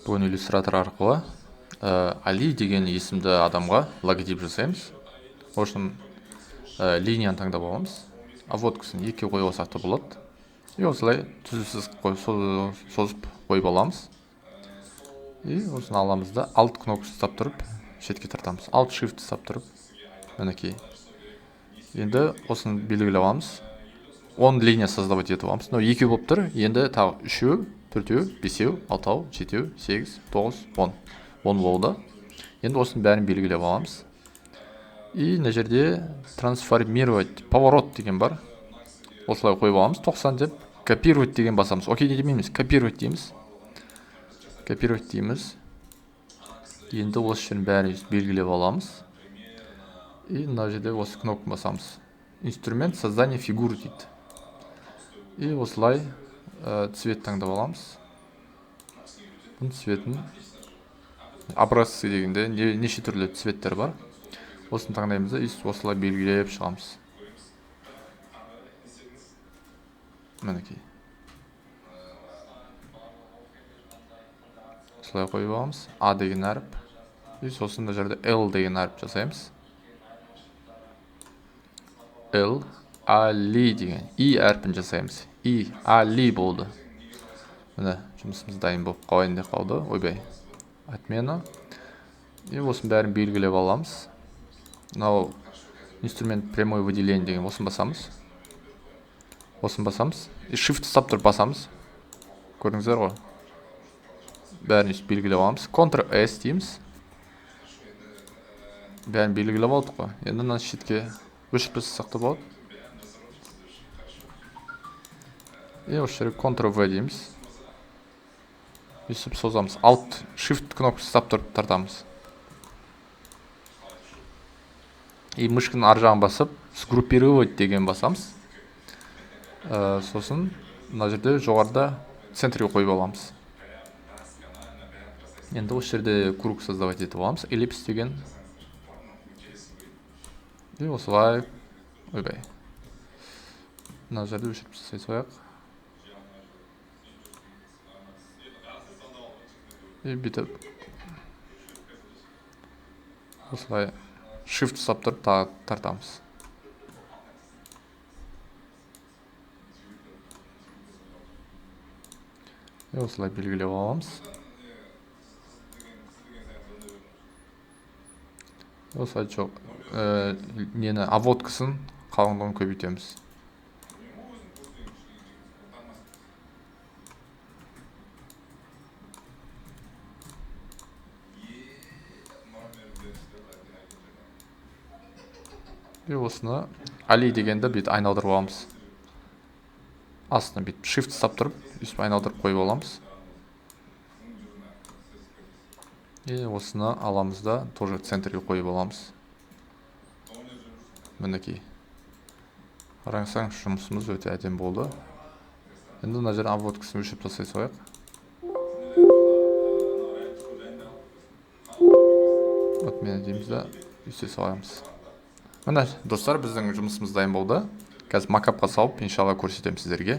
Бүгін иллюстратор арқылы Али деген есімді адамға логотип жасаймыз. Ол үшін линияны таңдап аламыз. Обводкасын екіге қойып алсақ та болады. И осылай түзу сызық созып қойып аламыз. И осыны аламыз да Alt кнопкасын ұстап тұрып шетке тартамыз. Alt Shift ұстап тұрып, мінекей. Енді осыны белгілеп аламыз. 10 линия создавать етіп аламыз. Мынау екеу болып тұр. Енді тағы үшеу, төртеу, бесеу, алтау, жетеу, сегіз, тоғыз, он. 10 болды. Енді осының бәрін белгілеп аламыз. И мына жерде трансформировать поворот деген бар. Осылай қойып аламыз 90 деп. Копировать деген басамыз. Окей демейміз, копировать дейміз. Копировать дейміз. Енді осы жердің бәрін белгілеп аламыз. И мына жерде осы кнопканы басамыз. Инструмент создания фигуры дейді. И осылай цвет таңдап аламыз. Бұның цветін образцы дегенде неше түрлі цветтер бар. Осыны таңдаймыз да, и осылай белгілеп шығамыз. Мінекей. Осылай қойып аламыз. А деген әріп. И сосын мына жерде Л деген әріп жасаймыз. Л, Али деген И әрпін жасаймыз. И, Али болды. Міне, жұмысымыз дайын болып қалайын деп қалды. Ойбай. Отмена. И осының бәрін белгілеп аламыз. Мынау инструмент прямое выделение деген осыны басамыз. Осыны басамыз. И shift ұстап тұрып басамыз. Көрдіңіздер ғой. Бәрін өйстіп белгілеп аламыз. Ctrl S дейміз. Бәрін белгілеп алдық қой. Енді мына шетке өшіріп тастасақ та болады. И осы жерге Ctrl V дейміз. Өйстіп созамыз. Alt Shift кнопкасын ұстап тұрып тартамыз. И мышканың ар жағын басып, сгруппировать деген басамыз. Сосын мына жерде жоғарыда центрге қойып аламыз. Енді осы жерде круг создавать етіп аламыз. Эллипс деген. И осылай, ойбай. Мына жерде өшіріп тастай салайық. И бүйтіп осылай shift ұстап тұрып тартамыз. И осылай белгілеп аламыз. Осылай жоқ, нені, обводкасын қалыңдығын көбейтеміз. И осыны Али дегенді бүйтіп айналдырып аламыз. Астына бүйтіп shift ұстап тұрып, өйстіп айналдырып қойып аламыз. И осыны аламыз да, тоже центрге қойып аламыз. Мінекей. Қараңсаң, жұмысымыз өте әдемі болды. Енді мына жерде обводкасын өшіріп тастай салайық. Отмена дейміз да, өйте саламыз. Міне, достар, біздің жұмысымыз дайын болды. Қазір макапқа салып, иншалла көрсетемін сіздерге.